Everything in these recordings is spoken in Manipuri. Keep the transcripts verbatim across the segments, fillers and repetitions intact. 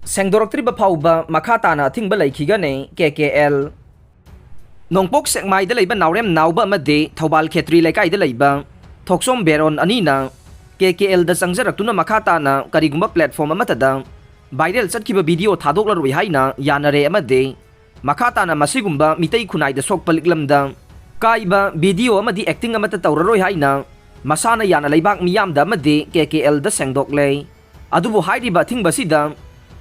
ꯁꯦꯡꯗꯣꯔꯛꯇ꯭ꯔꯤꯕ ꯐꯥꯎꯕ ꯃꯈꯥ ꯇꯥꯅ ꯑꯊꯤꯡꯕ ꯂꯩꯈꯤꯒꯅꯤ꯫ ꯀꯦ ꯀꯦ ꯑꯦꯜ ꯅꯣꯡꯄꯣꯛ ꯁꯦꯛꯃꯥꯏꯗ ꯂꯩꯕ ꯅꯥꯎꯔꯦꯝ ꯅꯥꯎꯕ ꯑꯃꯗꯤ ꯊꯧꯕꯥꯜ ꯈꯦꯇ꯭ꯔꯤ ꯂꯩꯀꯥꯏꯗ ꯂꯩꯕ ꯊꯣꯛꯆꯣꯝ ꯕꯦꯔꯣꯟ ꯑꯅꯤꯅ ꯀꯦ ꯀꯦ ꯑꯦꯜꯗ ꯆꯪꯖꯔꯛꯇꯨꯅ ꯃꯈꯥ ꯇꯥꯅ ꯀꯔꯤꯒꯨꯝꯕ platform ꯑꯃꯠꯇꯗ viral ꯆꯠꯈꯤꯕ video ꯊꯥꯗꯣꯛꯂꯔꯣꯏ ꯍꯥꯏꯅ ꯌꯥꯅꯔꯦ ꯑꯃꯗꯤ ꯃꯈꯥ ꯇꯥꯅ ꯃꯁꯤꯒꯨꯝꯕ ꯃꯤꯇꯩ ꯈꯨꯟꯅꯥꯏꯗ ꯁꯣꯛꯄ ꯂꯤꯛꯂꯝꯗ ꯀꯥꯏꯕ video ꯑꯃꯗꯤ acting ꯑꯃꯠꯇ ꯇꯧꯔꯔꯣꯏ ꯍꯥꯏꯅ ꯃꯁꯥꯅ ꯌꯥꯅ ꯂꯩꯕꯥꯛ ꯃꯤꯌꯥꯝꯗ ꯑꯃꯗꯤ ꯀꯦ ꯀꯦ ꯑꯦꯜꯗ ꯁꯦꯡꯗꯣꯛꯂꯦ꯫ ꯑꯗꯨꯕꯨ ꯍꯥꯏꯔꯤꯕ ꯑꯊꯤꯡꯕꯁꯤꯗ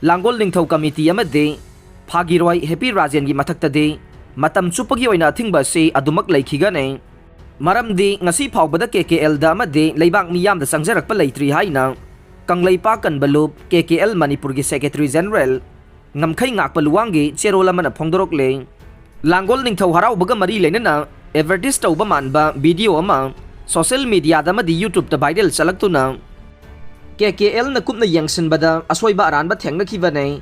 ꯂꯥꯡꯒꯣꯜ ꯅꯤꯡꯊꯧ ꯀꯃꯤꯇꯤ ꯑꯃꯗꯤ ꯐꯥꯒꯤꯔꯣꯏ ꯍꯦꯄꯤ ꯔꯥꯖꯦꯟꯒꯤ ꯃꯊꯛꯇꯗꯤ ꯃꯇꯝ ꯆꯨꯞꯄꯒꯤ ꯑꯣꯏꯅ ꯑꯊꯤꯡꯕ ꯑꯁꯤ ꯑꯗꯨꯃꯛ ꯂꯩꯈꯤꯒꯅꯤ꯫ ꯃꯔꯝꯗꯤ ꯉꯁꯤ ꯐꯥꯎꯕꯗ ꯀꯦ ꯀꯦ ꯑꯦꯜꯗ ꯑꯃꯗꯤ ꯂꯩꯕꯥꯛ ꯃꯤꯌꯥꯝꯗ ꯆꯪꯖꯔꯛꯄ ꯂꯩꯇ꯭ꯔꯤ ꯍꯥꯏꯅ ꯀꯪꯂꯩꯄꯥꯛ ꯀꯟꯕ ꯂꯨꯞ, ꯀꯦ ꯀꯦ ꯑꯦꯜ ꯃꯅꯤꯄꯨꯔꯒꯤ secretary general, ꯉꯝꯈꯩ ꯉꯥꯛꯄ ꯂꯨꯋꯥꯡꯒꯤ ꯆꯦꯔꯣꯜ ꯑꯃꯅ ꯐꯣꯡꯗꯣꯔꯛꯂꯦ꯫ ꯂꯥꯡꯒꯣꯜ ꯅꯤꯡꯊꯧ ꯍꯔꯥꯎꯕꯒ ꯃꯔꯤ ꯂꯩꯅꯅ advertise ꯇꯧꯕ ꯃꯥꯟꯕ video ꯑꯃ social mediaꯗ ꯑꯃꯗꯤ YouTubeꯇ viral ꯆꯠꯂꯛꯇꯨꯅ ꯀꯦ ꯀꯦ ꯑꯦꯜꯅ ꯀꯨꯞꯅ ꯌꯦꯡꯁꯤꯟꯕꯗ ꯑꯁꯣꯏꯕ ꯑꯔꯥꯟꯕ ꯊꯦꯡꯅꯈꯤꯕꯅꯤ꯫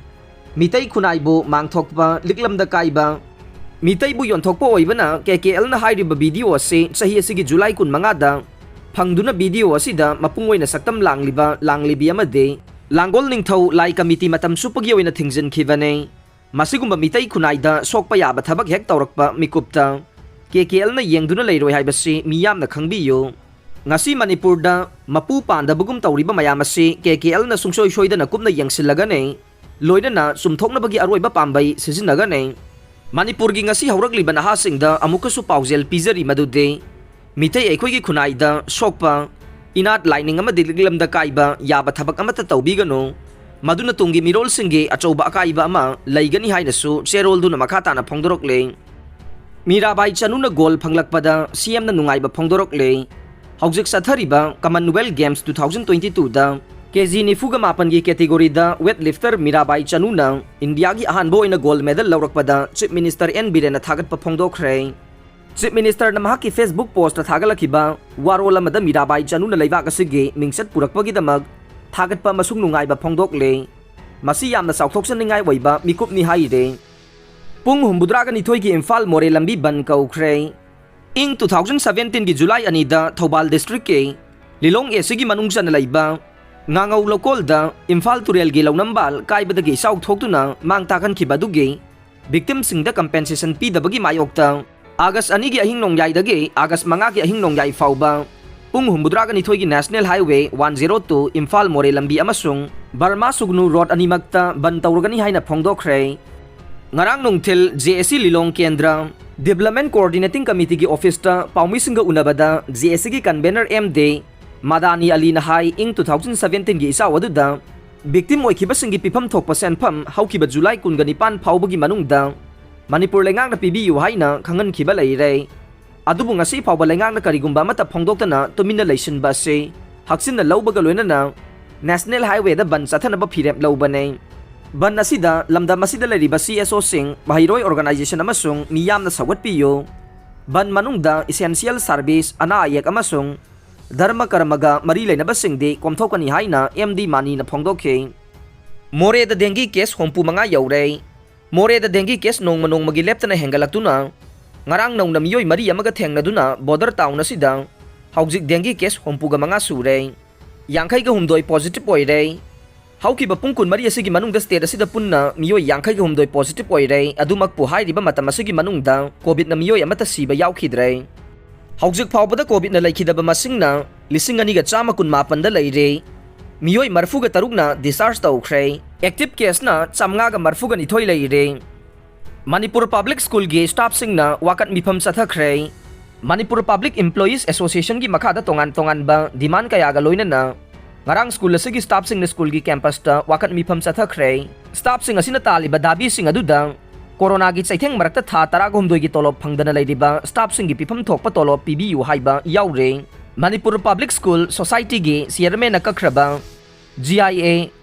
ꯃꯤꯇꯩ ꯈꯨꯟꯅꯥꯏꯕꯨ ꯃꯥꯡꯊꯣꯛꯄ, ꯂꯤꯛꯂꯝꯗ ꯀꯥꯏꯕ, ꯃꯤꯇꯩꯕꯨ ꯌꯣꯟꯊꯣꯛꯄ ꯑꯣꯏꯕꯅ ꯀꯦ ꯀꯦ ꯑꯦꯜꯅ ꯍꯥꯏꯔꯤꯕ video ꯑꯁꯤ ꯆꯍꯤ ꯑꯁꯤꯒꯤ July ꯀꯨꯟꯃꯉꯥꯗ ꯐꯪꯗꯨꯅ video ꯑꯁꯤꯗ ꯃꯄꯨꯡ ꯑꯣꯏꯅ ꯁꯛꯇꯝ ꯂꯥꯡꯂꯤꯕ ꯂꯥꯡꯂꯤꯕꯤ ꯑꯃꯗꯤ ꯂꯥꯡꯒꯣꯜ ꯅꯤꯡꯊꯧ ꯂꯥꯏ ꯀꯃꯤꯇꯤ ꯃꯇꯝ ꯆꯨꯞꯄꯒꯤ ꯑꯣꯏꯅ ꯊꯤꯡꯖꯤꯟꯈꯤꯕꯅꯤ꯫ ꯃꯁꯤꯒꯨꯝꯕ ꯃꯤꯇꯩ ꯈꯨꯟꯅꯥꯏꯗ ꯁꯣꯛꯄ ꯌꯥꯕ ꯊꯕꯛ ꯍꯦꯛ ꯇꯧꯔꯛꯄ ꯃꯤꯀꯨꯞꯇ ꯀꯦ ꯀꯦ ꯑꯦꯜꯅ ꯌꯦꯡꯗꯨꯅ ꯂꯩꯔꯣꯏ ꯍꯥꯏꯕꯁꯤ ꯃꯤꯌꯥꯝꯅ ꯈꯪꯕꯤꯌꯨ꯫ ꯉꯁꯤ ꯃꯅꯤꯄꯨꯔꯗ ꯃꯄꯨ ꯄꯥꯟꯗꯕꯒꯨꯝ ꯇꯧꯔꯤꯕ ꯃꯌꯥꯝ ꯑꯁꯤ ꯀꯦ ꯀꯦ ꯑꯦꯜꯅ ꯁꯨꯡꯁꯣꯏ ꯁꯣꯏꯗꯅ ꯀꯨꯞꯅ ꯌꯦꯡꯁꯤꯜꯂꯒꯅꯤ꯫ ꯂꯣꯏꯅꯅ ꯆꯨꯝꯊꯣꯛꯅꯕꯒꯤ ꯑꯔꯣꯏꯕ ꯄꯥꯝꯕꯩ ꯁꯤꯖꯤꯟꯅꯒꯅꯤ꯫ ꯃꯅꯤꯄꯨꯔꯒꯤ ꯉꯁꯤ ꯍꯧꯔꯛꯂꯤꯕ ꯅꯍꯥꯁꯤꯡꯗ ꯑꯃꯨꯛꯀꯁꯨ ꯄꯥꯎꯖꯦꯜ ꯄꯤꯖꯔꯤ ꯃꯗꯨꯗꯤ ꯃꯤꯇꯩ ꯑꯩꯈꯣꯏꯒꯤ ꯈꯨꯟꯅꯥꯏꯗ ꯁꯣꯛꯄ, ꯏꯅꯥꯠ ꯂꯥꯏꯅꯤꯡ ꯑꯃꯗꯤ ꯂꯤꯛꯂꯝꯗ ꯀꯥꯏꯕ ꯌꯥꯕ ꯊꯕꯛ ꯑꯃꯠꯇ ꯇꯧꯕꯤꯒꯅꯨ꯫ ꯃꯗꯨꯅ ꯇꯨꯡꯒꯤ ꯃꯤꯔꯣꯜꯁꯤꯡꯒꯤ ꯑꯆꯧꯕ ꯑꯀꯥꯏꯕ ꯑꯃ ꯂꯩꯒꯅꯤ ꯍꯥꯏꯅꯁꯨ ꯆꯦꯔꯣꯜꯗꯨꯅ ꯃꯈꯥ ꯇꯥꯅ ꯐꯣꯡꯗꯣꯔꯛꯂꯦ꯫ ꯃꯤꯔꯥꯕꯥꯏ ꯆꯅꯨꯅ gold ꯐꯪꯂꯛꯄꯗ ꯁꯤ ꯑꯦꯝꯅ ꯅꯨꯡꯉꯥꯏꯕ ꯐꯣꯡꯗꯣꯔꯛꯂꯦ꯫ ꯍꯧꯖꯤꯛ ꯆꯠꯊꯔꯤꯕ Commonwealth Games two thousand twenty twoꯗ ꯀꯦ ꯖꯤ ꯅꯤꯐꯨꯒ ꯃꯥꯄꯟꯒꯤ categoryꯗ weight lifter ꯃꯤꯔꯥꯕꯥꯏ ꯆꯅꯨꯅ ꯏꯟꯗꯤꯌꯥꯒꯤ ꯑꯍꯥꯟꯕ ꯑꯣꯏꯅ gold medal ꯂꯧꯔꯛꯄꯗ Chief Minister ꯑꯦꯟ ꯕꯤꯔꯦꯟꯅ ꯊꯥꯒꯠꯄ ꯐꯣꯡꯗꯣꯛꯈ꯭ꯔꯦ꯫ Chief Ministerꯅ ꯃꯍꯥꯛꯀꯤ Facebook postꯇ ꯊꯥꯒꯠꯂꯛꯈꯤꯕ ꯋꯥꯔꯣꯜ ꯑꯃꯗ ꯃꯤꯔꯥꯕꯥꯏ ꯆꯅꯨꯅ ꯂꯩꯕꯥꯛ ꯑꯁꯤꯒꯤ ꯃꯤꯡꯆꯠ ꯄꯨꯔꯛꯄꯒꯤꯗꯃꯛ ꯊꯥꯒꯠꯄ ꯑꯃꯁꯨꯡ ꯅꯨꯡꯉꯥꯏꯕ ꯐꯣꯡꯗꯣꯛꯂꯦ꯫ ꯃꯁꯤ ꯌꯥꯝꯅ ꯆꯥꯎꯊꯣꯛꯆꯅꯤꯡꯉꯥꯏ ꯑꯣꯏꯕ ꯃꯤꯀꯨꯞꯅꯤ ꯍꯥꯏꯔꯦ꯫ ꯄꯨꯡ ꯍꯨꯝꯐꯨꯇꯔꯥꯒ ꯅꯤꯊꯣꯏꯒꯤ ꯏꯝꯐꯥꯜ ꯃꯣꯔꯦ ꯂꯝꯕꯤ ꯕꯟ ꯀꯧꯈ꯭ꯔꯦ꯫ ꯏꯪ two thousand seventeenꯒꯤ July ꯑꯅꯤꯗ ꯊꯧꯕꯥꯜ districtꯀꯤ ꯂꯤꯂꯣꯡ ꯑꯦ ꯁꯤꯒꯤ ꯃꯅꯨꯡ ꯆꯟꯅ ꯂꯩꯕ ꯉꯥꯉꯧ ꯂꯧꯀꯣꯜꯗ ꯏꯝꯐꯥꯜ ꯇꯨꯔꯦꯜꯒꯤ ꯂꯧꯅꯝꯕꯥꯜ ꯀꯥꯏꯕꯗꯒꯤ ꯏꯆꯥꯎ ꯊꯣꯛꯇꯨꯅ ꯃꯥꯡ ꯇꯥꯛꯍꯟꯈꯤꯕ ꯑꯗꯨꯒꯤ victimꯁꯤꯡꯗ compensation ꯄꯤꯗꯕꯒꯤ ꯃꯥꯌꯣꯛꯇ August ꯑꯅꯤꯒꯤ ꯑꯍꯤꯡ ꯅꯣꯡꯌꯥꯏꯗꯒꯤ August ꯃꯉꯥꯒꯤ ꯑꯍꯤꯡ ꯅꯣꯡꯌꯥꯏ ꯐꯥꯎꯕ ꯄꯨꯡ ꯍꯨꯝꯐꯨꯇꯔꯥꯒ ꯅꯤꯊꯣꯏꯒꯤ National Highway one zero two Imphal ꯃꯣꯔꯦ ꯂꯝꯕꯤ ꯑꯃꯁꯨꯡ ꯕꯔꯃꯥ ꯁꯨꯒꯅꯨ ꯔꯣꯗ ꯑꯅꯤꯃꯛꯇ ꯕꯟ ꯇꯧꯔꯒꯅꯤ ꯍꯥꯏꯅ ꯐꯣꯡꯗꯣꯛꯈ꯭ꯔꯦ꯫ ꯉꯔꯥꯡ ꯅꯨꯡꯊꯤꯜ J A C ꯂꯤꯂꯣꯡ ꯀꯦꯟꯗ꯭ꯔ Development Coordinating Committeeꯒꯤ officeꯇ ꯄꯥꯎꯃꯤꯁꯤꯡꯒ ꯎꯅꯕꯗ J A Cꯒꯤ convener M D ꯃꯗꯥꯅꯤ ꯑꯂꯤꯅ ꯍꯥꯏ, ꯏꯪ two thousand seventeenꯒꯤ ꯏꯆꯥꯎ ꯑꯗꯨꯗ victim ꯑꯣꯏꯈꯤꯕꯁꯤꯡꯒꯤ ꯄꯤꯐꯝ ꯊꯣꯛꯄ ꯁꯦꯟꯐꯝ ꯍꯧꯈꯤꯕ July ꯀꯨꯟꯒ ꯅꯤꯄꯥꯟ ꯐꯥꯎꯕꯒꯤ ꯃꯅꯨꯡꯗ ꯃꯅꯤꯄꯨꯔ ꯂꯩꯉꯥꯛꯅ ꯄꯤꯕꯤꯌꯨ ꯍꯥꯏꯅ ꯈꯪꯍꯟꯈꯤꯕ ꯂꯩꯔꯦ꯫ ꯑꯗꯨꯕꯨ ꯉꯁꯤ ꯐꯥꯎꯕ ꯂꯩꯉꯥꯛꯅ ꯀꯔꯤꯒꯨꯝꯕ ꯑꯃꯠꯇ ꯐꯣꯡꯗꯣꯛꯇꯅ ꯇꯨꯃꯤꯟꯅ ꯂꯩꯁꯤꯟꯕ ꯑꯁꯤ ꯍꯛꯆꯤꯟꯅ ꯂꯧꯕꯒ ꯂꯣꯏꯅꯅ National Highwayꯗ ꯕꯟ ꯆꯠꯊꯅꯕ ꯐꯤꯔꯦꯞ ꯂꯧꯕꯅꯤ꯫ ꯕꯟ ꯑꯁꯤꯗ ꯂꯝꯗꯝ ꯑꯁꯤꯗ ꯂꯩꯔꯤꯕ C S Oꯁꯤꯡ, ꯃꯍꯩꯔꯣꯏ organization ꯑꯃꯁꯨꯡ ꯃꯤꯌꯥꯝꯅ ꯁꯧꯒꯠꯄꯤꯌꯨ꯫ ꯕꯟ ꯃꯅꯨꯡꯗ essential service, ꯑꯅꯥ ꯑꯌꯦꯛ ꯑꯃꯁꯨꯡ ꯙꯔꯃ ꯀꯔꯃꯒ ꯃꯔꯤ ꯂꯩꯅꯕꯁꯤꯡꯗꯤ ꯀꯣꯝꯊꯣꯛꯀꯅꯤ ꯍꯥꯏꯅ M D ꯃꯥꯅꯤꯅ ꯐꯣꯡꯗꯣꯛꯈꯤ꯫ ꯃꯣꯔꯦꯗ dengue case ꯍꯨꯝꯐꯨ ꯃꯉꯥ ꯌꯧꯔꯦ꯫ ꯃꯣꯔꯦꯗ dengue case ꯅꯣꯡꯃ ꯅꯣꯡꯃꯒꯤ ꯂꯦꯞꯇꯅ ꯍꯦꯟꯒꯠꯂꯛꯇꯨꯅ ꯉꯔꯥꯡ ꯅꯧꯅ ꯃꯤꯑꯣꯏ ꯃꯔꯤ ꯑꯃꯒ ꯊꯦꯡꯅꯗꯨꯅ border town ꯑꯁꯤꯗ ꯍꯧꯖꯤꯛ dengue case ꯍꯨꯝꯐꯨꯒ ꯃꯉꯥ ꯁꯨꯔꯦ꯫ ꯌꯥꯡꯈꯩꯒ ꯍꯨꯝꯗꯣꯏ positive ꯑꯣꯏꯔꯦ꯫ ꯍꯧꯈꯤꯕ ꯄꯨꯡ ꯀꯨꯟꯃꯔꯤ ꯑꯁꯤꯒꯤ ꯃꯅꯨꯡꯗ state ꯑꯁꯤꯗ ꯄꯨꯟꯅ ꯃꯤꯑꯣꯏ ꯌꯥꯡꯈꯩꯒ ꯍꯨꯝꯗꯣꯏ positive ꯑꯣꯏꯔꯦ꯫ ꯑꯗꯨꯃꯛꯄꯨ ꯍꯥꯏꯔꯤꯕ ꯃꯇꯝ ꯑꯁꯤꯒꯤ ꯃꯅꯨꯡꯗ COVIDꯅ ꯃꯤꯑꯣꯏ ꯑꯃꯠꯇ ꯁꯤꯕ ꯌꯥꯎꯈꯤꯗ꯭ꯔꯦ꯫ ꯍꯧꯖꯤꯛ ꯐꯥꯎꯕꯗ COVIDꯅ ꯂꯩꯈꯤꯗꯕ ꯃꯁꯤꯡꯅ ꯂꯤꯁꯤꯡ ꯑꯅꯤꯒ ꯆꯥꯝꯃ ꯀꯨꯟꯃꯥꯄꯟꯗ ꯂꯩꯔꯦ꯫ ꯃꯤꯑꯣꯏ ꯃꯔꯤꯐꯨꯒ ꯇꯔꯨꯛꯅ discharge ꯇꯧꯈ꯭ꯔꯦ꯫ Active caseꯅ ꯆꯥꯝꯃꯉꯥꯒ ꯃꯔꯤꯐꯨꯒ ꯅꯤꯊꯣꯏ ꯂꯩꯔꯦ꯫ ꯃꯅꯤꯄꯨꯔ Public Schoolꯒꯤ staffꯁꯤꯡꯅ ꯋꯥꯀꯠ ꯃꯤꯐꯝ ꯆꯠꯊꯈ꯭ꯔꯦ꯫ ꯃꯅꯤꯄꯨꯔ Public Employees Associationꯒꯤ ꯃꯈꯥꯗ ꯇꯣꯉꯥꯟ ꯇꯣꯉꯥꯟꯕ demand ꯀꯌꯥꯒ ꯂꯣꯏꯅꯅ ꯉꯔꯥꯡ school ꯑꯁꯤꯒꯤ staffꯁꯤꯡꯅ schoolꯒꯤ campusꯇ ꯋꯥꯀꯠ ꯃꯤꯐꯝ ꯆꯠꯊꯈ꯭ꯔꯦ꯫ Staffꯁꯤꯡ ꯑꯁꯤꯅ ꯇꯥꯜꯂꯤꯕ ꯗꯥꯕꯤꯁꯤꯡ ꯑꯗꯨꯗ ꯀꯣꯔꯣꯅꯥꯒꯤ ꯆꯩꯊꯦꯡ ꯃꯔꯛꯇ ꯊꯥ ꯇꯔꯥꯒ ꯍꯨꯝꯗꯣꯏꯒꯤ ꯇꯣꯂꯣꯞ ꯐꯪꯗꯅ ꯂꯩꯔꯤꯕ staffꯁꯤꯡꯒꯤ ꯄꯤꯐꯝ ꯊꯣꯛꯄ ꯇꯣꯂꯣꯞ ꯄꯤꯕꯤꯌꯨ ꯍꯥꯏꯕ ꯌꯥꯎꯔꯦ꯫ Manipur Public School Societyꯒꯤ chairmanꯅ ꯀꯛꯈ꯭ꯔꯕ G I A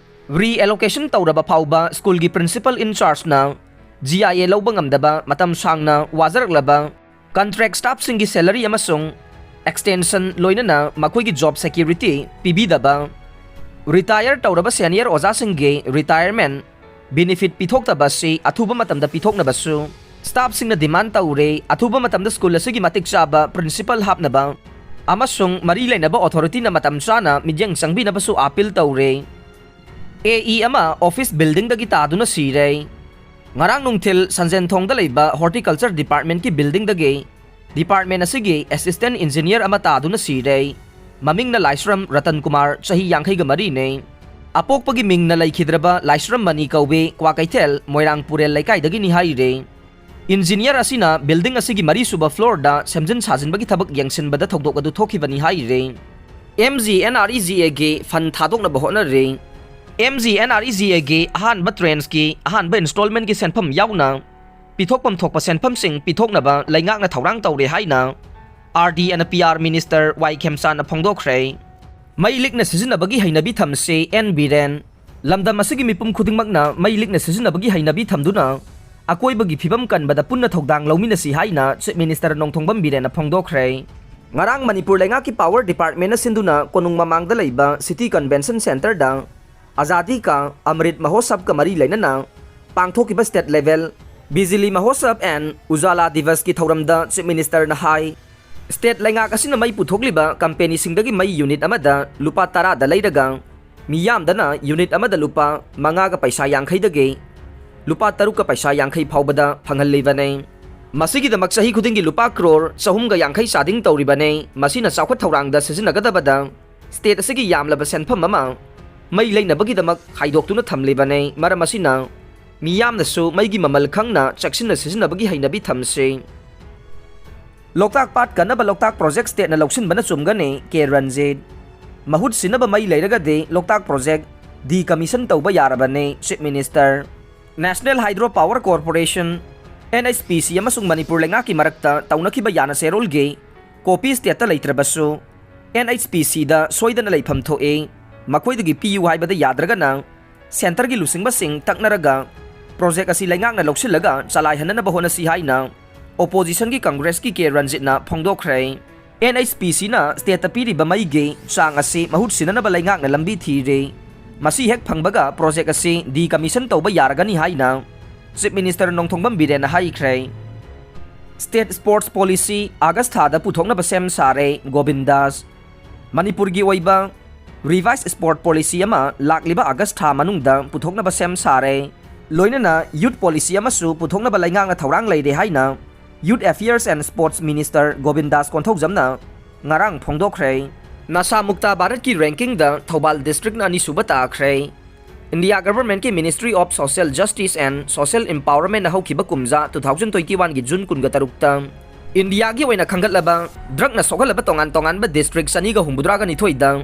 reallocation ꯇꯧꯔꯕ ꯐꯥꯎꯕ schoolꯒꯤ principal in chargeꯅ G I A ꯂꯧꯕ ꯉꯝꯗꯕ, ꯃꯇꯝ ꯁꯥꯡꯅ ꯋꯥꯖꯔꯛꯂꯕ contract staffꯁꯤꯡꯒꯤ salary ꯑꯃꯁꯨꯡ extension ꯂꯣꯏꯅꯅ ꯃꯈꯣꯏꯒꯤ job security ꯄꯤꯕꯤꯗꯕ, retire ꯇꯧꯔꯕ senior ꯑꯣꯖꯥꯁꯤꯡꯒꯤ retirement benefit ꯄꯤꯊꯣꯛꯇꯕ ꯑꯁꯤ ꯑꯊꯨꯕ ꯃꯇꯝꯗ ꯄꯤꯊꯣꯛꯅꯕꯁꯨ staffꯁꯤꯡꯅ demand ꯇꯧꯔꯦ꯫ ꯑꯊꯨꯕ ꯃꯇꯝꯗ school ꯑꯁꯤꯒꯤ ꯃꯇꯤꯛ ꯆꯥꯕ principal ꯍꯥꯞꯅꯕ ꯑꯃꯁꯨꯡ ꯃꯔꯤ ꯂꯩꯅꯕ authorityꯅ ꯃꯇꯝ ꯆꯥꯅ ꯃꯤꯠꯌꯦꯡ ꯆꯪꯕꯤꯅꯕꯁꯨ appeal ꯇꯧꯔꯦ꯫ AE ꯑꯃ office buildingꯗꯒꯤ ꯇꯥꯗꯨꯅ ꯁꯤꯔꯦ꯫ ꯉꯔꯥꯡ ꯅꯨꯡꯊꯤꯜ ꯁꯟꯖꯦꯟꯊꯣꯡꯗ ꯂꯩꯕ Horticulture Departmentꯀꯤ buildingꯗꯒꯤ department ꯑꯁꯤꯒꯤ assistant engineer ꯑꯃ ꯇꯥꯗꯨꯅ ꯁꯤꯔꯦ꯫ ꯃꯃꯤꯡꯅ ꯂꯥꯏꯁ꯭ꯔꯝ ꯔꯇꯟ ꯀꯨꯃꯥꯔ, ꯆꯍꯤ ꯌꯥꯡꯈꯩꯒ ꯃꯔꯤꯅꯤ꯫ ꯑꯄꯣꯛꯄꯒꯤ ꯃꯤꯡꯅ ꯂꯩꯈꯤꯗ꯭ꯔꯕ ꯂꯥꯏꯁ꯭ꯔꯝ ꯃꯅꯤ ꯀꯧꯏ, ꯀ꯭ꯋꯥꯀꯩꯊꯦꯜ ꯃꯣꯏꯔꯥꯡ ꯄꯨꯔꯦꯜ ꯂꯩꯀꯥꯏꯗꯒꯤꯅꯤ ꯍꯥꯏꯔꯤ꯫ Engineer ꯑꯁꯤꯅ building ꯑꯁꯤꯒꯤ ꯃꯔꯤꯁꯨꯕ floorꯗ ꯁꯦꯝꯖꯤꯟ ꯁꯥꯖꯤꯟꯕꯒꯤ ꯊꯕꯛ ꯌꯦꯡꯁꯤꯟꯕꯗ ꯊꯧꯗꯣꯛ ꯑꯗꯨ ꯊꯣꯛꯈꯤꯕꯅꯤ ꯍꯥꯏꯔꯤ꯫ MGNREGAꯒꯤ fund ꯊꯥꯗꯣꯛꯅꯕ ꯍꯣꯠꯅꯔꯤ꯫ MGNREGAꯒꯤ ꯑꯍꯥꯟꯕ trancheꯀꯤ ꯑꯍꯥꯟꯕ installmentꯀꯤ ꯁꯦꯟꯐꯝ ꯌꯥꯎꯅ ꯄꯤꯊꯣꯛꯐꯝ ꯊꯣꯛꯄ ꯁꯦꯟꯐꯝꯁꯤꯡ ꯄꯤꯊꯣꯛꯅꯕ ꯂꯩꯉꯥꯛꯅ ꯊꯧꯔꯥꯡ ꯇꯧꯔꯦ ꯍꯥꯏꯅ RD and PR minister ꯋꯥꯏ ꯈꯦꯝꯆꯥꯟꯅ ꯐꯣꯡꯗꯣꯛꯈ꯭ꯔꯦ꯫ ꯃꯩ ꯂꯤꯛꯅ ꯁꯤꯖꯤꯟꯅꯕꯒꯤ ꯍꯩꯅꯕꯤ ꯊꯝꯁꯤ, ꯑꯦꯟ ꯕꯤꯔꯦꯟ꯫ ꯂꯝꯗꯝ ꯑꯁꯤꯒꯤ ꯃꯤꯄꯨꯝ ꯈꯨꯗꯤꯡꯃꯛꯅ ꯃꯩ ꯂꯤꯛꯅ ꯁꯤꯖꯤꯟꯅꯕꯒꯤ ꯍꯩꯅꯕꯤ ꯊꯝꯗꯨꯅ ꯑꯀꯣꯏꯕꯒꯤ ꯐꯤꯕꯝ ꯀꯟꯕꯗ ꯄꯨꯟꯅ ꯊꯧꯗꯥꯡ ꯂꯧꯃꯤꯟꯅꯁꯤ ꯍꯥꯏꯅ Chief Minister ꯅꯣꯡꯊꯣꯝꯕꯝ ꯕꯤꯔꯦꯟꯅ ꯐꯣꯡꯗꯣꯛꯈ꯭ꯔꯦ꯫ ꯉꯔꯥꯡ ꯃꯅꯤꯄꯨꯔ ꯂꯩꯉꯥꯛꯀꯤ Power Departmentꯅ ꯁꯤꯟꯗꯨꯅ ꯀꯣꯅꯨꯡ ꯃꯃꯥꯡꯗ ꯂꯩꯕ City Convention Centreꯗ ꯑꯖꯥꯗꯤ ꯀꯥ ꯑꯃ꯭ꯔꯤꯠ ꯃꯍꯣꯠꯁꯕꯀ ꯃꯔꯤ ꯂꯩꯅꯅ ꯄꯥꯡꯊꯣꯛꯈꯤꯕ state level Bijli Mahotsav and Ujala Divasꯀꯤ ꯊꯧꯔꯝꯗ Chief Ministerꯅ ꯍꯥꯏ, state ꯂꯩꯉꯥꯛ ꯑꯁꯤꯅ ꯃꯩ ꯄꯨꯊꯣꯛꯂꯤꯕ companyꯁꯤꯡꯗꯒꯤ ꯃꯩ unit ꯑꯃꯗ ꯂꯨꯄꯥ ꯇꯔꯥꯗ ꯂꯩꯔꯒ, ꯃꯤꯌꯥꯝꯗꯅ unit ꯑꯃꯗ ꯂꯨꯄꯥ ꯃꯉꯥꯒ ꯄꯩꯁꯥ ꯌꯥꯡꯈꯩꯗꯒꯤ ꯂꯨꯄꯥ ꯇꯔꯨꯛꯀ ꯄꯩꯁꯥ ꯌꯥꯡꯈꯩ ꯐꯥꯎꯕꯗ ꯐꯪꯍꯜꯂꯤꯕꯅꯤ꯫ ꯃꯁꯤꯒꯤꯗꯃꯛ ꯆꯍꯤ ꯈꯨꯗꯤꯡꯒꯤ ꯂꯨꯄꯥ ꯀ꯭ꯔꯣꯔ ꯆꯍꯨꯝꯒ ꯌꯥꯡꯈꯩ ꯆꯥꯗꯤꯡ ꯇꯧꯔꯤꯕꯅꯤ꯫ ꯃꯁꯤꯅ ꯆꯥꯎꯈꯠ ꯊꯧꯔꯥꯡꯗ ꯁꯤꯖꯤꯟꯅꯒꯗꯕꯗ state ꯑꯁꯤꯒꯤ ꯌꯥꯝꯂꯕ ꯁꯦꯟꯐꯝ ꯑꯃ ꯃꯩ ꯂꯩꯅꯕꯒꯤꯗꯃꯛ ꯈꯥꯏꯗꯣꯛꯇꯨꯅ ꯊꯝꯂꯤꯕꯅꯤ꯫ ꯃꯔꯝ ꯑꯁꯤꯅ ꯃꯤꯌꯥꯝꯅꯁꯨ ꯃꯩꯒꯤ ꯃꯃꯜ ꯈꯪꯅ ꯆꯦꯛꯁꯤꯟꯅ ꯁꯤꯖꯤꯟꯅꯕꯒꯤ ꯍꯩꯅꯕꯤ ꯊꯝꯁꯤ꯫ ꯂꯣꯛꯇꯥꯛ ꯄꯥꯠ ꯀꯟꯅꯕ ꯂꯣꯛꯇꯥꯛ project stateꯅ ꯂꯧꯁꯤꯟꯕꯅ ꯆꯨꯝꯒꯅꯤ, ꯀꯦ ꯔꯟꯖꯤꯠ꯫ ꯃꯍꯨꯠ ꯁꯤꯟꯅꯕ ꯃꯩ ꯂꯩꯔꯒꯗꯤ ꯂꯣꯛꯇꯥꯛ project decommission ꯇꯧꯕ ꯌꯥꯔꯕꯅꯤ, Chief Minister꯫ National Hydro Power Corporation, NHPC ꯑꯃꯁꯨꯡ ꯃꯅꯤꯄꯨꯔ ꯂꯩꯉꯥꯛꯀꯤ ꯃꯔꯛꯇ ꯇꯧꯅꯈꯤꯕ ꯌꯥꯅ ꯆꯦꯔꯣꯜꯒꯤ copy stateꯇ ꯂꯩꯇ꯭ꯔꯕꯁꯨ, NHPCꯗ ꯁꯣꯏꯗꯅ ꯂꯩꯐꯝ ꯊꯣꯛꯏ꯫ ꯃꯈꯣꯏꯗꯒꯤ ꯄꯤꯌꯨ ꯍꯥꯏꯕꯗ ꯌꯥꯗ꯭ꯔꯒꯅ centreꯒꯤ ꯂꯨꯆꯤꯡꯕꯁꯤꯡ ꯇꯛꯅꯔꯒ project ꯑꯁꯤ ꯂꯩꯉꯥꯛꯅ ꯂꯧꯁꯤꯜꯂꯒ ꯆꯂꯥꯏꯍꯟꯅꯅꯕ ꯍꯣꯠꯅꯁꯤ ꯍꯥꯏꯅ oppositionꯒꯤ Congressꯀꯤ ꯀꯦ ꯔꯟꯖꯤꯠꯅ ꯐꯣꯡꯗꯣꯛꯈ꯭ꯔꯦ꯫ NHPCꯅ stateꯇ ꯄꯤꯔꯤꯕ ꯃꯩꯒꯤ ꯆꯥꯡ ꯑꯁꯤ ꯃꯍꯨꯠ ꯁꯤꯟꯅꯅꯕ ꯂꯩꯉꯥꯛꯅ ꯂꯝꯕꯤ ꯊꯤꯔꯤ꯫ ꯃꯁꯤ ꯍꯦꯛ ꯐꯪꯕꯒ project ꯑꯁꯤ decommission ꯇꯧꯕ ꯌꯥꯔꯒꯅꯤ ꯍꯥꯏꯅ Chief Minister ꯅꯣꯡꯊꯣꯝꯕꯝ ꯕꯤꯔꯦꯟꯅ ꯍꯥꯏꯈ꯭ꯔꯦ꯫ State Sports Policy August ꯊꯥꯗ ꯄꯨꯊꯣꯛꯅꯕ ꯁꯦꯝ ꯁꯥꯔꯦ, ꯒꯣꯕꯤꯟ ꯗꯥꯁ꯫ ꯃꯅꯤꯄꯨꯔꯒꯤ ꯑꯣꯏꯕ revised sport policy ꯑꯃ ꯂꯥꯛꯂꯤꯕ August ꯊꯥ ꯃꯅꯨꯡꯗ ꯄꯨꯊꯣꯛꯅꯕ ꯁꯦꯝ ꯁꯥꯔꯦ꯫ ꯂꯣꯏꯅꯅ youth policy ꯑꯃꯁꯨ ꯄꯨꯊꯣꯛꯅꯕ ꯂꯩꯉꯥꯛꯅ ꯊꯧꯔꯥꯡ ꯂꯩꯔꯦ ꯍꯥꯏꯅ Youth Affairs and Sports Minister Gobin Das ꯀꯣꯟꯊꯧꯖꯝꯅ ꯉꯔꯥꯡ ꯐꯣꯡꯗꯣꯛꯈ꯭ꯔꯦ꯫ ꯅꯁꯥ ꯃꯨꯛꯇ ꯚꯥꯔꯠꯀꯤ rankingꯗ ꯊꯧꯕꯥꯜ districtꯅ ꯑꯅꯤꯁꯨꯕ ꯇꯥꯈ꯭ꯔꯦ꯫ India Governmentꯀꯤ Ministry of Social Justice and Social Empowermentꯅ ꯍꯧꯈꯤꯕ ꯀꯨꯝꯖꯥ two thousand twenty oneꯒꯤ June ꯀꯨꯟꯒ ꯇꯔꯨꯛꯇ ꯏꯟꯗꯤꯌꯥꯒꯤ ꯑꯣꯏꯅ ꯈꯟꯒꯠꯂꯕ drugꯅ ꯁꯣꯛꯍꯜꯂꯕ ꯇꯣꯉꯥꯟ ꯇꯣꯉꯥꯟꯕ district ꯆꯅꯤꯒ ꯍꯨꯝꯐꯨꯇꯔꯥꯒ ꯅꯤꯊꯣꯏꯗ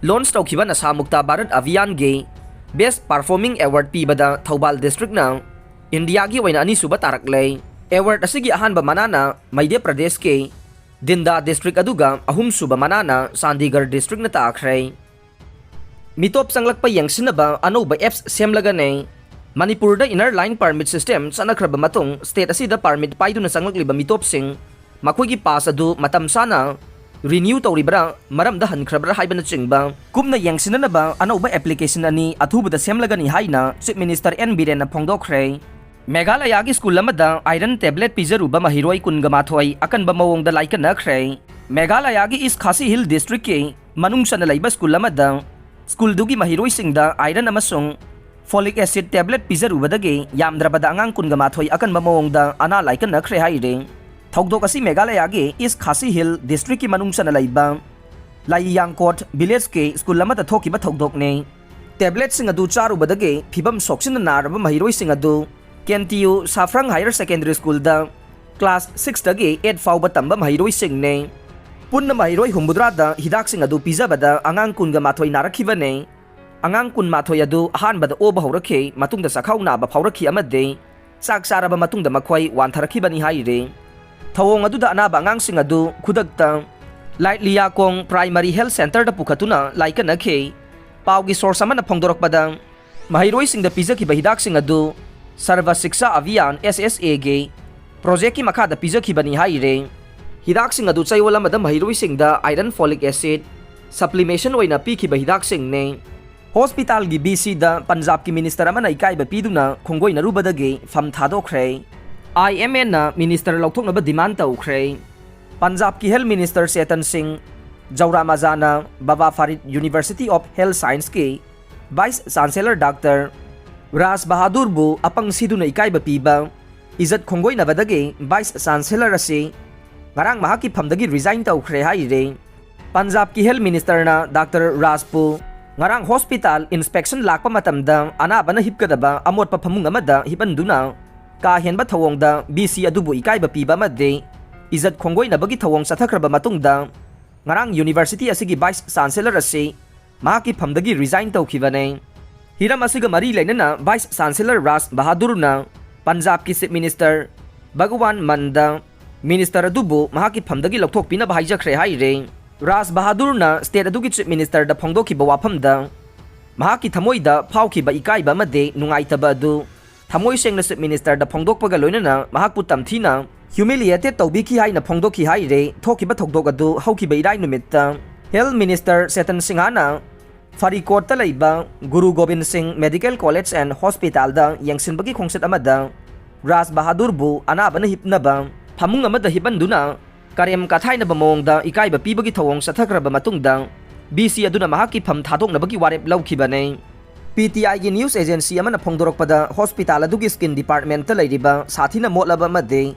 launch ꯇꯧꯈꯤꯕ ꯅꯁꯥ ꯃꯨꯛꯇ ꯚꯥꯔꯠ ꯑꯚꯤꯌꯥꯟꯒꯤ best performing award ꯄꯤꯕꯗ ꯊꯧꯕꯥꯜ districtꯅ ꯏꯟꯗꯤꯌꯥꯒꯤ ꯑꯣꯏꯅ ꯑꯅꯤꯁꯨꯕ ꯇꯥꯔꯛꯂꯦ꯫ Award ꯑꯁꯤꯒꯤ ꯑꯍꯥꯟꯕ ꯃꯅꯥꯅ ꯃꯙ꯭ꯌ ꯄ꯭ꯔꯗꯦꯁꯀꯤ ꯗꯤꯟꯗꯥ district ꯑꯗꯨꯒ ꯑꯍꯨꯝꯁꯨꯕ ꯃꯅꯥꯅ ꯆꯥꯟꯗꯤꯒꯔ districtꯅ ꯇꯥꯈ꯭ꯔꯦ꯫ ꯃꯤꯇꯣꯞ ꯆꯪꯂꯛꯄ ꯌꯦꯡꯁꯤꯟꯅꯕ ꯑꯅꯧꯕ apps ꯁꯦꯝꯂꯒꯅꯤ꯫ ꯃꯅꯤꯄꯨꯔꯗ inner line permit system ꯆꯠꯅꯈ꯭ꯔꯕ ꯃꯇꯨꯡ state ꯑꯁꯤꯗ permit ꯄꯥꯏꯗꯨꯅ ꯆꯪꯂꯛꯂꯤꯕ ꯃꯤꯇꯣꯞꯁꯤꯡ ꯃꯈꯣꯏꯒꯤ pass ꯑꯗꯨ ꯃꯇꯝ ꯆꯥꯅ renew ꯇꯧꯔꯤꯕ꯭ꯔꯥ, ꯃꯔꯝꯗ ꯍꯟꯈ꯭ꯔꯕ꯭ꯔꯥ ꯍꯥꯏꯕꯅꯆꯤꯡꯕ ꯀꯨꯞꯅ ꯌꯦꯡꯁꯤꯟꯅꯅꯕ ꯑꯅꯧꯕ application ꯑꯅꯤ ꯑꯊꯨꯕꯗ ꯁꯦꯝꯂꯒꯅꯤ ꯍꯥꯏꯅ Chief Minister ꯑꯦꯟ ꯕꯤꯔꯦꯟꯅ ꯐꯣꯡꯗꯣꯛꯈ꯭ꯔꯦ꯫ ꯃꯦꯘꯥꯂꯌꯥꯒꯤ school ꯑꯃꯗ iron tablet ꯄꯤꯖꯔꯨꯕ ꯃꯍꯩꯔꯣꯏ ꯀꯨꯟꯒ ꯃꯥꯊꯣꯏ ꯑꯀꯟꯕ ꯃꯑꯣꯡꯗ ꯂꯥꯏꯀꯠꯅꯈ꯭ꯔꯦ꯫ ꯃꯦꯘꯥꯂꯌꯥꯒꯤ East Khasi Hills districtꯀꯤ ꯃꯅꯨꯡ ꯆꯟꯅ ꯂꯩꯕ school ꯑꯃꯗ schoolꯗꯨꯒꯤ ꯃꯍꯩꯔꯣꯏꯁꯤꯡꯗ iron ꯑꯃꯁꯨꯡ folic acid tablet ꯄꯤꯖꯔꯨꯕꯗꯒꯤ ꯌꯥꯝꯗ꯭ꯔꯕꯗ ꯑꯉꯥꯡ ꯀꯨꯟꯒ ꯃꯥꯊꯣꯏ ꯑꯀꯟꯕ ꯃꯑꯣꯡꯗ ꯑꯅꯥ ꯂꯥꯏꯀꯠꯅꯈ꯭ꯔꯦ ꯍꯥꯏꯔꯤ꯫ ꯊꯧꯗꯣꯛ ꯑꯁꯤ ꯃꯦꯘꯥꯂꯌꯥꯒꯤ East Khasi Hills districtꯀꯤ ꯃꯅꯨꯡ ꯆꯟꯅ ꯂꯩꯕ ꯂꯥꯏꯌꯥꯡꯀꯣꯠ villageꯀꯤ school ꯑꯃꯗ ꯊꯣꯛꯈꯤꯕ ꯊꯧꯗꯣꯛꯅꯤ꯫ Tabletꯁꯤꯡ ꯑꯗꯨ ꯆꯥꯔꯨꯕꯗꯒꯤ ꯐꯤꯚꯝ ꯁꯣꯛꯆꯤꯟꯅ ꯅꯥꯔꯕ ꯃꯍꯩꯔꯣꯏꯁꯤꯡ ꯑꯗꯨ ꯀꯦꯟꯇꯤꯌꯨ ꯁꯥꯐ꯭ꯔꯪ Higher Secondary Schoolꯗ class sixꯇꯒꯤ eight ꯐꯥꯎꯕ ꯇꯝꯕ ꯃꯍꯩꯔꯣꯏꯁꯤꯡꯅꯤ꯫ ꯄꯨꯟꯅ ꯃꯍꯩꯔꯣꯏ ꯍꯨꯝꯐꯨꯇꯔꯥꯗ ꯍꯤꯗꯥꯛꯁꯤꯡ ꯑꯗꯨ ꯄꯤꯖꯕꯗ ꯑꯉꯥꯡ ꯀꯨꯟꯒ ꯃꯥꯊꯣꯏ ꯅꯥꯔꯛꯈꯤꯕꯅꯤ꯫ ꯑꯉꯥꯡ ꯀꯨꯟꯃꯥꯊꯣꯏ ꯑꯗꯨ ꯑꯍꯥꯟꯕꯗ ꯑꯣꯕ ꯍꯧꯔꯛꯈꯤ, ꯃꯇꯨꯡꯗ ꯆꯥꯛꯈꯥꯎ ꯅꯥꯕ ꯐꯥꯎꯔꯛꯈꯤ ꯑꯃꯗꯤ ꯆꯥꯛ ꯆꯥꯔꯕ ꯃꯇꯨꯡꯗ ꯃꯈꯣꯏ ꯋꯥꯟꯊꯔꯛꯈꯤꯕꯅꯤ ꯍꯥꯏꯔꯤ꯫ ꯊꯧꯑꯣꯡ ꯑꯗꯨꯗ ꯑꯅꯥꯕ ꯑꯉꯥꯡꯁꯤꯡ ꯑꯗꯨ ꯈꯨꯗꯛꯇ ꯂꯥꯏꯠꯂꯤꯌꯥꯀꯣꯡ Primary Health Centreꯗ ꯄꯨꯈꯠꯇꯨꯅ ꯂꯥꯏꯀꯠꯅꯈꯤ꯫ ꯄꯥꯎꯒꯤ source ꯑꯃꯅ ꯐꯣꯡꯗꯣꯔꯛꯄꯗ, ꯃꯍꯩꯔꯣꯏꯁꯤꯡꯗ ꯄꯤꯖꯈꯤꯕ ꯍꯤꯗꯥꯛꯁꯤꯡ ꯑꯗꯨ ꯁꯔꯚ ꯁꯤꯛꯁꯥ ꯑꯚꯤꯌꯥꯟ, SSAꯒꯤ projectꯀꯤ ꯃꯈꯥꯗ ꯄꯤꯖꯈꯤꯕꯅꯤ ꯍꯥꯏꯔꯤ꯫ ꯍꯤꯗꯥꯛꯁꯤꯡ ꯑꯗꯨ ꯆꯌꯣꯜ ꯑꯃꯗ ꯃꯍꯩꯔꯣꯏꯁꯤꯡꯗ iron folic acid supplementation ꯑꯣꯏꯅ ꯄꯤꯈꯤꯕ ꯍꯤꯗꯥꯛꯁꯤꯡꯅꯤ꯫ Hospitalꯒꯤ VCꯗ ꯄꯟꯖꯥꯕꯀꯤ minister ꯑꯃꯅ ꯏꯀꯥꯏꯕ ꯄꯤꯗꯨꯅ ꯈꯣꯡꯒꯣꯏꯅꯔꯨꯕꯗꯒꯤ ꯐꯝ ꯊꯥꯗꯣꯛꯈ꯭ꯔꯦ꯫ ꯑꯥꯏ ꯑꯦꯝ ꯑꯦꯅ ꯃꯤꯅꯤꯁꯇꯔ ꯂꯧꯊꯣꯛꯅꯕ ꯗꯤꯃꯥꯟ ꯇꯧꯈ꯭ꯔꯦ꯫ ꯄꯟꯖꯥꯕꯀꯤ ꯍꯦꯜꯊ ꯃꯤꯅꯤꯁꯇꯔ ꯆꯦꯇꯟ ꯁꯤꯡ ꯖꯧꯔꯥ ꯃꯖꯥꯅ ꯕꯕꯥ ꯐꯥꯔꯤꯗ ꯌꯨꯅꯤꯚꯔꯁꯤꯇꯤ ꯑꯣꯐ ꯍꯦꯜꯊ ꯁꯥꯏꯟꯁꯀꯤ ꯚꯥꯏꯁ ꯆꯥꯟꯁꯦꯂꯔ ꯗꯥꯛꯇꯔ ꯔꯥꯖ ꯕꯍꯥꯗꯨꯔꯕꯨ ꯑꯄꯪ ꯁꯤꯗꯨꯅ ꯏꯀꯥꯏꯕ ꯄꯤꯕ, ꯏꯖꯠ ꯈꯣꯡꯒꯣꯏꯅꯕꯗꯒꯤ ꯚꯥꯏꯁ ꯆꯥꯟꯁꯦꯂꯔ ꯑꯁꯤ ꯉꯔꯥꯡ ꯃꯍꯥꯛꯀꯤ ꯐꯝꯗꯒꯤ ꯔꯤꯖꯥꯏꯟ ꯇꯧꯈ꯭ꯔꯦ ꯍꯥꯏꯔꯤ꯫ ꯄꯟꯖꯥꯕꯀꯤ ꯍꯦꯜꯊ ꯃꯤꯅꯤꯁꯇꯔꯅ ꯗꯥꯛꯇꯔ ꯔꯥꯖꯄꯨ ꯉꯔꯥꯡ ꯍꯣꯁꯄꯤꯇꯥꯜ ꯏꯟꯁꯄꯦꯛꯁꯟ ꯂꯥꯛꯄ ꯃꯇꯝꯗ ꯑꯅꯥꯕꯅ ꯍꯤꯞꯀꯗꯕ ꯑꯃꯣꯠꯄ ꯐꯃꯨꯡ ꯑꯃꯗ ꯍꯤꯞꯍꯟꯗꯨꯅ ꯀꯥ ꯍꯦꯟꯕ ꯊꯧꯑꯣꯡꯗ ꯚꯤ ꯁꯤ ꯑꯗꯨꯕꯨ ꯏꯀꯥꯏꯕ ꯄꯤꯕ ꯑꯃꯗꯤ ꯏꯖꯠ ꯈꯣꯡꯒꯣꯏꯅꯕꯒꯤ ꯊꯧꯑꯣꯡ ꯆꯠꯊꯈ꯭ꯔꯕ ꯃꯇꯨꯡꯗ ꯉꯔꯥꯡ ꯌꯨꯅꯤꯚꯔꯁꯤꯇꯤ ꯑꯁꯤꯒꯤ ꯚꯥꯏꯁ ꯆꯥꯟꯁꯦꯂꯔ ꯑꯁꯤ ꯃꯍꯥꯛꯀꯤ ꯐꯝꯗꯒꯤ ꯔꯤꯖꯥꯏꯟ ꯇꯧꯈꯤꯕꯅꯦ꯫ ꯍꯤꯔꯝ ꯑꯁꯤꯒ ꯃꯔꯤ ꯂꯩꯅꯅ ꯚꯥꯏꯁ ꯆꯥꯟꯁꯦꯂꯔ ꯔꯥꯖ ꯕꯍꯥꯗꯨꯔꯅ ꯄꯟꯖꯥꯕꯀꯤ ꯆꯤꯐ ꯃꯤꯅꯤꯁꯇꯔ ꯚꯒꯋꯥꯟ ꯃꯟꯗ ꯃꯤꯅꯤꯁꯇꯔ ꯑꯗꯨꯕꯨ ꯃꯍꯥꯛꯀꯤ ꯐꯝꯗꯒꯤ ꯂꯧꯊꯣꯛꯄꯤꯅꯕ ꯍꯥꯏꯖꯈ꯭ꯔꯦ ꯍꯥꯏꯔꯦ꯫ ꯔꯥꯖ ꯕꯍꯥꯗꯨꯔꯅ ꯁ꯭ꯇꯦꯠ ꯑꯗꯨꯒꯤ ꯆꯤꯐ ꯃꯤꯅꯤꯁꯇꯔꯗ ꯐꯣꯡꯗꯣꯛꯈꯤꯕ ꯋꯥꯐꯝꯗ ꯃꯍꯥꯛꯀꯤ ꯊꯃꯣꯏꯗ ꯐꯥꯎꯈꯤꯕ ꯏꯀꯥꯏꯕ ꯑꯃꯗꯤ ꯅꯨꯡꯉꯥꯏꯇꯕ ꯑꯗꯨ ꯊꯃꯣꯏ ꯁꯦꯡꯅ ꯆꯤꯐ ꯃꯤꯅꯤꯁꯇꯔꯗ ꯐꯣꯡꯗꯣꯛꯄꯒ ꯂꯣꯏꯅꯅ ꯃꯍꯥꯛꯄꯨ ꯇꯝꯊꯤꯅ ꯍ꯭ꯌꯨꯃꯤꯂꯤꯌꯦꯇꯦꯗ ꯇꯧꯕꯤꯈꯤ ꯍꯥꯏꯅ ꯐꯣꯡꯗꯣꯛꯈꯤ ꯍꯥꯏꯔꯦ꯫ ꯊꯣꯛꯈꯤꯕ ꯊꯧꯗꯣꯛ ꯑꯗꯨ ꯍꯧꯈꯤꯕ ꯏꯔꯥꯏ ꯅꯨꯃꯤꯠꯇ ꯍꯦꯜꯊ ꯃꯤꯅꯤꯁꯇꯔ ꯆꯦꯇꯟ ꯁꯤꯡꯍꯅ ꯐꯔꯤꯀꯣꯠꯇ ꯂꯩꯕ ꯒꯨꯔꯨ ꯒꯣꯕꯤꯟ ꯁꯤꯡ ꯃꯦꯗꯤꯀꯦꯜ ꯀꯣꯂꯦꯖ ꯑꯦꯟ ꯍꯣꯁꯄꯤꯇꯥꯜꯗ ꯌꯦꯡꯁꯤꯟꯕꯒꯤ ꯈꯣꯡꯆꯠ ꯑꯃꯗ ꯔꯥꯖ ꯕꯍꯥꯗꯨꯔꯕꯨ ꯑꯅꯥꯕꯅ ꯍꯤꯞꯅꯕ ꯐꯃꯨꯡ ꯑꯃꯗ ꯍꯤꯞꯍꯟꯗꯨꯅ ꯀꯔꯦꯝ ꯀꯊꯥꯏꯅꯕ ꯃꯑꯣꯡꯗ ꯏꯀꯥꯏꯕ ꯄꯤꯕꯒꯤ ꯊꯧꯑꯣꯡ ꯆꯠꯊꯈ꯭ꯔꯕ ꯃꯇꯨꯡꯗ ꯚꯤ ꯁꯤ ꯑꯗꯨꯅ ꯃꯍꯥꯛꯀꯤ ꯐꯝ ꯊꯥꯗꯣꯛꯅꯕꯒꯤ ꯋꯥꯔꯦꯞ ꯂꯧꯈꯤꯕꯅꯦ꯫ ꯄꯤ ꯇꯤ ꯑꯥꯏꯒꯤ ꯅ꯭ꯌꯨꯁ ꯑꯦꯖꯦꯟꯁꯤ ꯑꯃꯅ ꯐꯣꯡꯗꯣꯔꯛꯄꯗ ꯍꯣꯁꯄꯤꯇꯥꯜ ꯑꯗꯨꯒꯤ ꯁ꯭ꯀꯤꯟ ꯗꯤꯄꯥꯔꯠꯃꯦꯟꯠꯇ ꯂꯩꯔꯤꯕ ꯁꯥꯊꯤꯅ ꯃꯣꯠꯂꯕ ꯑꯃꯗꯤ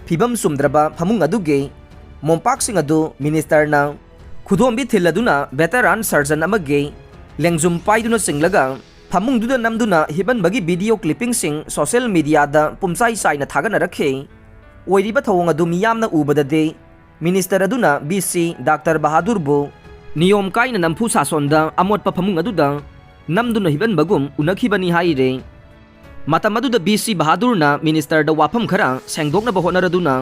ꯐꯤꯕꯝ ꯆꯨꯝꯗ꯭ꯔꯕ ꯐꯃꯨꯡ ꯑꯗꯨꯒꯤ ꯃꯣꯝꯄꯥꯛꯁꯤꯡ ꯑꯗꯨ ꯃꯤꯅꯤꯁꯇꯔꯅ ꯈꯨꯗꯣꯝꯕꯤ ꯊꯤꯜꯂꯗꯨꯅ ꯚꯦꯇꯔꯥꯟ ꯁꯔꯖꯟ ꯑꯃꯒꯤ ꯂꯦꯡꯖꯨꯝ ꯄꯥꯏꯗꯨꯅ ꯆꯤꯡꯂꯒ ꯐꯃꯨꯡꯗꯨꯗ ꯅꯝꯗꯨꯅ ꯍꯤꯞꯍꯟꯕꯒꯤ ꯚꯤꯗꯤꯑꯣ ꯀ꯭ꯂꯤꯞꯄꯤꯡꯁꯤꯡ ꯁꯣꯁꯤꯌꯦꯜ ꯃꯤꯗꯤꯌꯥꯗ ꯄꯨꯝꯆꯥꯏ ꯆꯥꯏꯅ ꯊꯥꯒꯠꯅꯔꯛꯈꯤ꯫ ꯑꯣꯏꯔꯤꯕ ꯊꯧꯑꯣꯡ ꯑꯗꯨ ꯃꯤꯌꯥꯝꯅ ꯎꯕꯗꯗꯤ ꯃꯤꯅꯤꯁꯇꯔ ꯑꯗꯨꯅ ꯚꯤ ꯁꯤ ꯗꯥꯛꯇꯔ ꯕꯍꯥꯗꯨꯔꯕꯨ ꯅꯤꯌꯣꯝ ꯀꯥꯏꯅ ꯅꯝꯐꯨ ꯁꯥꯁꯣꯟꯗ ꯑꯃꯣꯠꯄ ꯐꯃꯨꯡ ꯑꯗꯨꯗ ꯅꯝꯗꯨꯅ ꯍꯤꯞꯍꯟꯕꯒꯨꯝ ꯎꯅꯈꯤꯕꯅꯤ ꯍꯥꯏꯔꯦ꯫ ꯃꯇꯝ ꯑꯗꯨꯗ ꯚꯤ ꯁꯤ ꯕꯍꯥꯗꯨꯔꯅ ꯃꯤꯅꯤꯁꯇꯔꯗ ꯋꯥꯐꯝ ꯈꯔ ꯁꯦꯡꯗꯣꯛꯅꯕ ꯍꯣꯠꯅꯔꯗꯨꯅ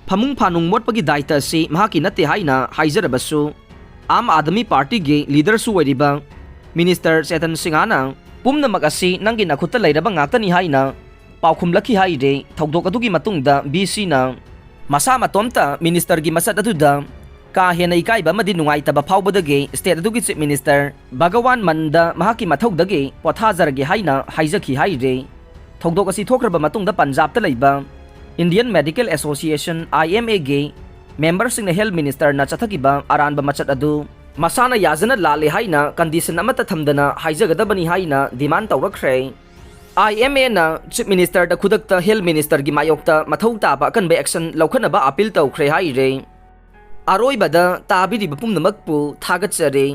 ꯐꯃꯨꯡ ꯐꯥꯅꯨꯡ ꯃꯣꯠꯄꯒꯤ ꯗꯥꯏꯇ ꯑꯁꯤ ꯃꯍꯥꯛꯀꯤ ꯅꯠꯇꯦ ꯍꯥꯏꯅ ꯍꯥꯏꯖꯔꯕꯁꯨ, ꯑꯥꯝ ꯑꯥꯗꯃꯤ ꯄꯥꯔꯇꯤꯒꯤ ꯂꯤꯗꯔꯁꯨ ꯑꯣꯏꯔꯤꯕ ꯃꯤꯅꯤꯁꯇꯔ ꯆꯦꯇꯟ ꯁꯤꯡꯍꯅ ꯄꯨꯝꯅꯃꯛ ꯑꯁꯤ ꯅꯪꯒꯤ ꯅꯈꯨꯠꯇ ꯂꯩꯔꯕ ꯉꯥꯛꯇꯅꯤ ꯍꯥꯏꯅ ꯄꯥꯎꯈꯨꯝꯂꯛꯈꯤ ꯍꯥꯏꯔꯦ꯫ ꯊꯧꯗꯣꯛ ꯑꯗꯨꯒꯤ ꯃꯇꯨꯡꯗ ꯚꯤ ꯁꯤꯅ ꯃꯁꯥ ꯃꯇꯣꯝꯇ ꯃꯤꯅꯤꯁꯇꯔꯒꯤ ꯃꯁꯛ ꯑꯗꯨꯗ ꯀꯥ ꯍꯦꯟꯅ ꯏꯀꯥꯏꯕ ꯑꯃꯗꯤ ꯅꯨꯡꯉꯥꯏꯇꯕ ꯐꯥꯎꯕꯗꯒꯤ ꯁ꯭ꯇꯦꯠ ꯑꯗꯨꯒꯤ ꯆꯤꯐ ꯃꯤꯅꯤꯁꯇꯔ ꯚꯒꯋꯥꯟ ꯃꯟꯗ ꯃꯍꯥꯛꯀꯤ ꯃꯊꯧꯗꯒꯤ ꯄꯣꯊꯥꯖꯔꯒꯦ ꯍꯥꯏꯅ ꯍꯥꯏꯖꯈꯤ ꯍꯥꯏꯔꯦ꯫ ꯊꯧꯗꯣꯛ ꯑꯁꯤ ꯊꯣꯛꯈ꯭ꯔꯕ ꯃꯇꯨꯡꯗ ꯄꯟꯖꯥꯕꯇ ꯂꯩꯕ Indian Medical Association, I M A ꯒꯤ memberꯁꯤꯡꯅ health ministerꯅ ꯆꯠꯊꯈꯤꯕ ꯑꯔꯥꯟꯕ ꯃꯆꯠ ꯑꯗꯨ ꯃꯁꯥꯅ ꯌꯥꯖꯅ ꯂꯥꯜꯂꯦ ꯍꯥꯏꯅ condition ꯑꯃꯠꯇ ꯊꯝꯗꯅ ꯍꯥꯏꯖꯒꯗꯕꯅꯤ ꯍꯥꯏꯅ demand ꯇꯧꯔꯛꯈ꯭ꯔꯦ꯫ I M Aꯅ Chief Ministerꯗ ꯈꯨꯗꯛꯇ health ministerꯒꯤ ꯃꯥꯌꯣꯛꯇ ꯃꯊꯧ ꯇꯥꯕ ꯑꯀꯟꯕ action ꯂꯧꯈꯠꯅꯕ appeal ꯇꯧꯈ꯭ꯔꯦ ꯍꯥꯏꯔꯦ꯫ ꯑꯔꯣꯏꯕꯗ ꯇꯥꯕꯤꯔꯤꯕ ꯄꯨꯝꯅꯃꯛꯄꯨ ꯊꯥꯒꯠꯆꯔꯤ꯫